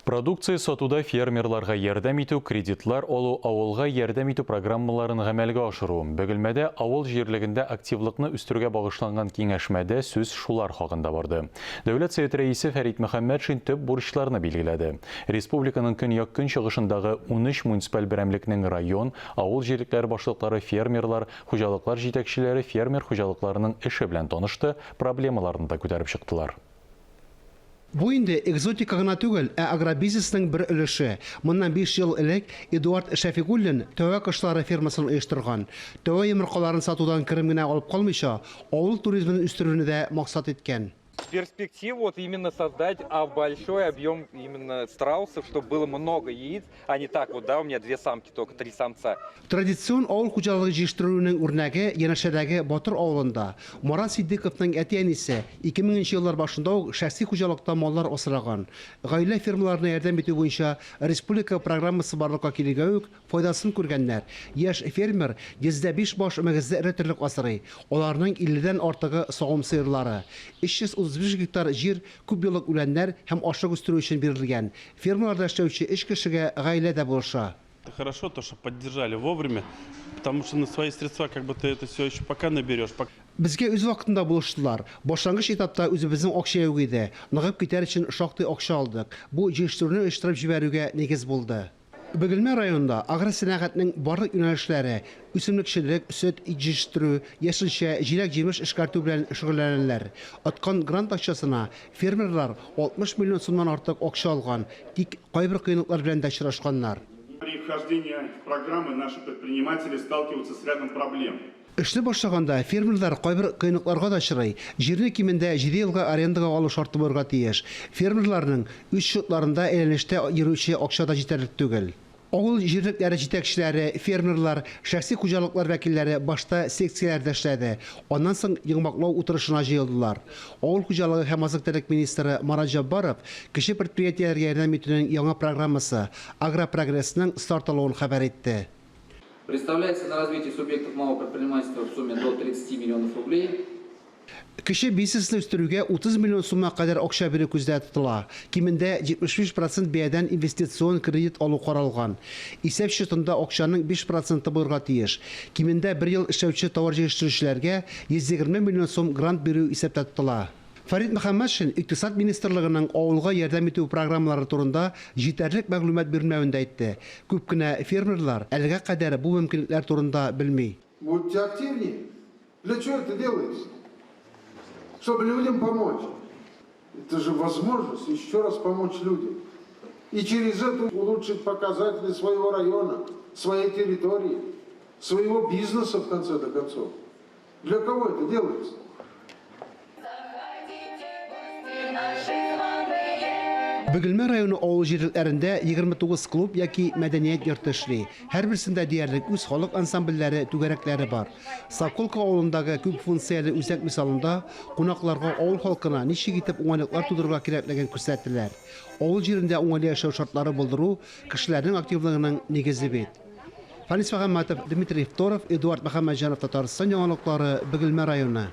Продукция сатуда фермерларга ярдәм итү, кредитлар алу, авылга ярдәм итү программаларын гамәлгә ашыру. Бөгелмәдә авыл җирлегендә активлыкны үстерүгә багышланган киңәшмәдә сүз шулар хакында барды. Дәүләт Советы Рәисе Фәрит Мөхәммәтшин төп бурычларны билгеләде. Республиканың көньяк-көнчыгышындагы 13 муниципаль берәмлекнең район, авыл җирлекләре башлыклары, фермерлар, хуҗалыклар җитәкчеләре фермер хуҗалыкларының эше белән танышты, проблемаларны да күтәреп чыктылар. Бу инде экзотика гына түгел, ә агробизнесның бер өлеше. Моннан биш ел элек Эдуард Шәфигуллин тәвә кошлары фермасын оештырган. Тәвә йомыркаларын сатудан керем генә алып калмыйча, авыл туризмын үстерүне дә максат иткән. Перспективу вот именно создать большой объем именно страусов, чтобы было много яиц, а не так вот, да, у меня две самки только, три самца. Традицион авыл хуҗалыгы җыештырүнең үрнәге янәшәдәге Батыр авылында. Марат Ситдыйковның әти-әнисе 2000 нче еллар башында ук шәхси хуҗалыкта маллар асраган. Гаилә фермаларына ярдәм итү буенча республика программасы барлыкка килүгә үк файдасын күргәннәр. Яшь фермер 105 баш мөгезле эре терлек асрый. Аларның 50 дән артыгы савым сыерлары. 335 гектар җир күпьеллык үләннәр һәм ашлык үстерү өчен бирелгән. Фермаларда эшләүче өч кешегә гаилә дә булыша. Это хорошо, то, что поддержали вовремя, потому что на свои средства как бы ты это все еще пока наберешь. Безгә үз вакытында булыштылар. Башлангыч этапта үзебезнең акча юк иде. Ныгып китәр өчен шактый акча алдык. Бу җыештыруны оештырып җибәрүгә нигез булды. Бөгелмә районында агросәнәгатьнең барлык юнәлешләре, үсемлекчелек, сөт, ит җитештерү, яшелчә, җиләк-җимеш эшкәртү белән шөгыльләнәләр. Откан грант акчасына фермерлар 60 миллион сумнан артык акча алган, тик кайбер кыенлыклар белән дә очрашканнар. При вхождении в программы наши предприниматели сталкиваются с рядом проблем. Эшли башлаганда фермерлар кайбер кыенлыкларга да очрый. Җирне кимендә җиде елга арендага алу шарты булырга тиеш. Фермерларның үз счетларында әйләнештә йөрүче акча да җитәрлек түгел. Авыл җирлекләре җитәкчеләре, фермерлар, шәхси хуҗалыклар вәкилләре башта секцияләрдә эшләде, аннан соң йомгаклау утырышына җыелдылар. Авыл хуҗалыгы һәм азык-төлек министры Марат Җәббаров кече предприятиеләргә ярдәм итүнең яңа программасы, Агропрогрессның старт алуын хәбәр итте. Представляется на развитие субъектов малого предпринимательства в сумме до 30 миллионов рублей. Кече бизнесны үстерүгә 30 миллион сумга кадәр акча бирү күздә тотыла. Кимендә 75 процент бәядән инвестицион кредит алу каралган. Исәп счетында акчаның 5 проценты булырга тиеш. Кимендә бер ел эшләүче товар җитештерүчеләргә 120 миллион сум грант бирү исәптә тотыла. Фәрит Мөхәммәтшин Икътисад министрлыгының авылга ярдәм итү программалары турында җитәрлек мәгълүмат бирмәвен дә әйтте. Күп кенә фермерлар әлегә кадәр бу мөмкинлекләр турында белми. Будьте активнее. Для чего это делается? Чтобы людям помочь. Это же возможность еще раз помочь людям. И через это улучшить показатели своего района, своей территории, своего бизнеса, в конце концов. Для кого это делается? Бөгелмә районы авыл җирлекләрендә 29 клуб яки мәдәният йорты эшли. Һәрберсендә диярлек үз халык ансамбльләре, түгәрәкләре бар. Соколка авылындагы күп функцияле үзәк мисалында кунакларга авыл халкына ничек итеп уңайлыклар тудырырга кирәклеген күрсәттеләр. Авыл җирендә уңайлы яшәү шартлары булдыру кешеләрнең активлыгының нигезе бит. Фәнис Мөхәммәтов, Дмитрий Второв, Эдуард Мөхәммәтҗанов Татарстан яңалыклары, Бөгелмә районы.